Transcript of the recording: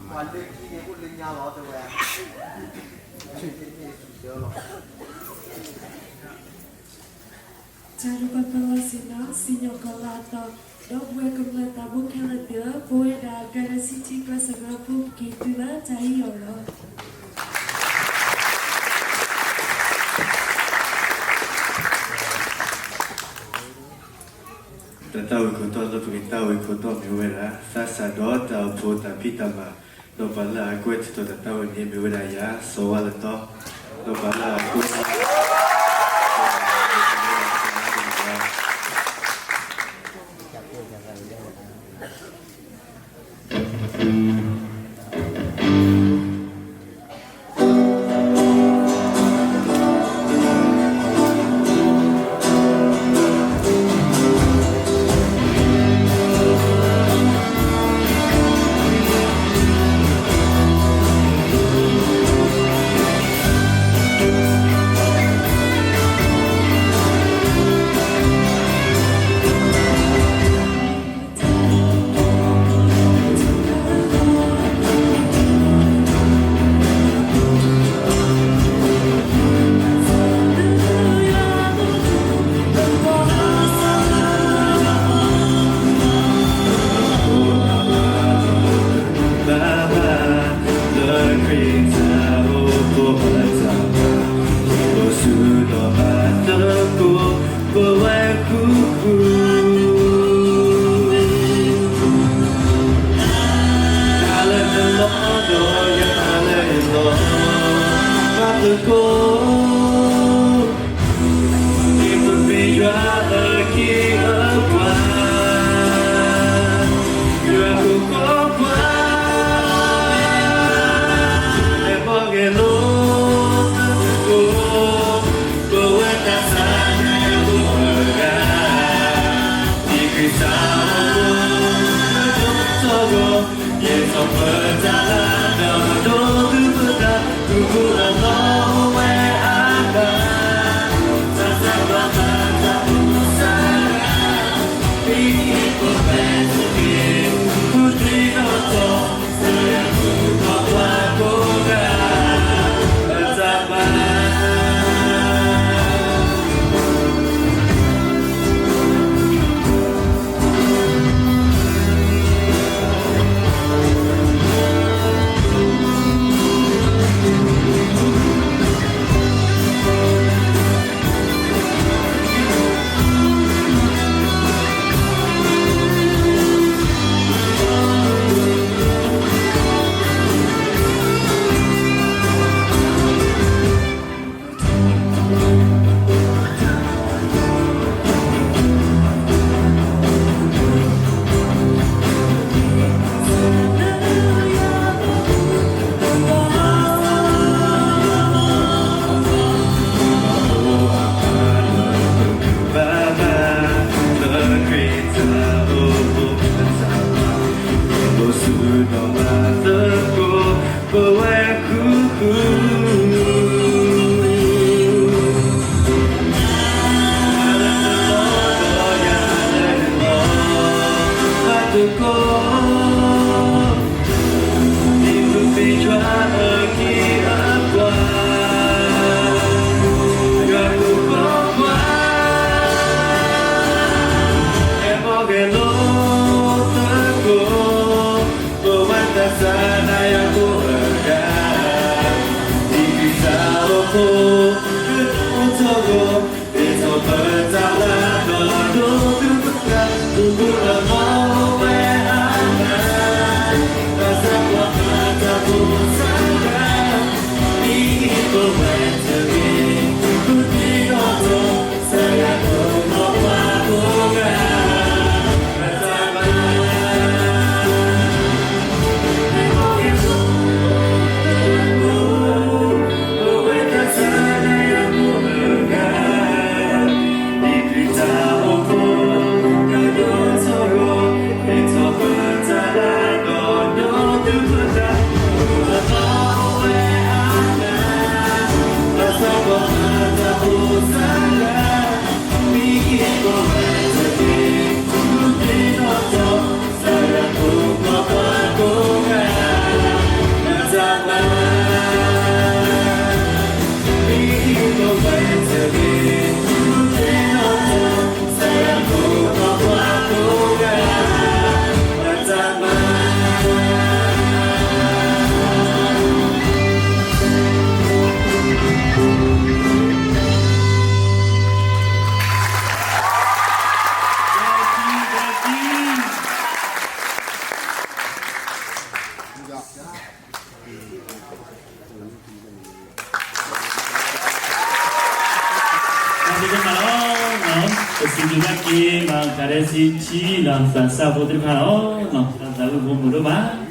ပှၤလၢခံန့ၣ်အိၣ်လၢညါလီၤတဲဝဲ, မ့ၢ်စူၤစၢလီၤ. တၢ်ဒိၣ်ပပၢဝဲစ့ၢ်နီၤ စံၣ်ညီၣ်ကွီၢ်လၢအသီ, ဒီပုၢ်ဝဲၢ်ကမျၢၢ်သးဘိခဲလၢာ်သ့ၣ်ဧၢ, ပဝဲဒၣ် ကရၢၣ်စံထံကျဲးစၢးကရၢဖိ က့ၤတုၤလၢတၢ်အံၤအီၤလီၤ. တၢ်သးဝံၣ်ခိၣ်တီလၢပကသးဝံၣ်ခိၣ်တီမ့ၢ်ဝဲဒၣ် သးစၢ်ဒီးတၢ်အိၣ်ဖှိၣ်တၢ်ဖံးတၢ်မၤ, ဒီးပှၤလၢအကွဲးထီၣ်တၢ်သးဝံၣ်န့ၣ်မ့ၢ်ဝဲဒၣ်ယၤ စီၤဝါလတီ, ဒီးပှၤလၢအကွဲး ဘၣ်ဘၣ်လၢခရံာ်တၢ်အိၣ်ဖှိၣ်ပတၢ်မၤ, အိၣ်ဆူၣ်ဒီးဘၣ်သကိး ပဝဲဃူဃူ တၢ်လၢနလီၤဒီးယၤလၢယလီၤ ဘၣ်သကိး ဒ်ပမ့ၢ်ယွၤအက့ၢ်အပှၤ, ယွၤကိးကီးပှၤ, ဟဲမီၢ်ဂဲၤလိာ်သကိး ပဝဲတၢ်ဆါန့ၣ်အိၣ်အဂၤ, ဒ်ခရံာ်စးထီၣ်ဖိ လၢဒိၣ်ထီၣ်ဂီၤ ယဲၢ်ထီၣ်ပတၢ်လၢဒီးဒိးသုပသး သူၣ်ကိၢ်အလီၢ်အိၣ်ဝဲအါဂၤ, တၢ်သးဘၣ်သးအိၣ်စှၤဂၤ, မ့ၢ်ဟံၣ်ဖိဃီဖိတဂ့ၤ, ဃုသ့ၣ်နီၣ်ထီၣ် စီၤယၤကိာ်ဒီးပှၤကိးဂၤ အတၢ်ဘၣ်ဘၣ်ဘၣ်လၢခရံာ်တၢ်အိၣ်ဖှိၣ်ပတၢ်မၤ, အိၣ်ဆူၣ်ဒီးဘၣ်သကိး ပဝဲဃူဃူ ဘၣ်သကိး ဒ်ပမ့ၢ်ယွၤအက့ၢ်အပှၤ, ယွၤကိးကီးပှၤ, ဟဲမီၢ်ဂဲၤလိာ်သကိး ပဝဲတၢ်ဆါန့ၣ်အိၣ်အဂၤ, ဒ်ခရံာ်စးထီၣ်ဖိ လၢဒိၣ်ထီၣ်ဂီၤ ယဲၢ်ထီၣ်ပတၢ်လၢဒီးဒိးသုပသး သူၣ်ကိၢ်အလီၢ်အိၣ်ဝဲအါဂၤ, တၢ်သးဘၣ်သးအိၣ်စှၤဂၤ, မ့ၢ်ဟံၣ်ဖိဃီဖိတဂ့ၤ, ဃုသ့ၣ်နီၣ်ထီၣ် စီၤယၤကိာ်ဒီးပှၤကိးဂၤ အတၢ်ဘၣ် သးဒိၣ်မးလီၤ, ပစံးဘျုးဘၣ်က့ၤ မၤကၤဒဲစ့ထံလီၤ သးစၢ်ဖိသ့ၣ်တဖၣ်လီၤ, သးအိၣ်ဖိမုာ်ဒိၣ်မး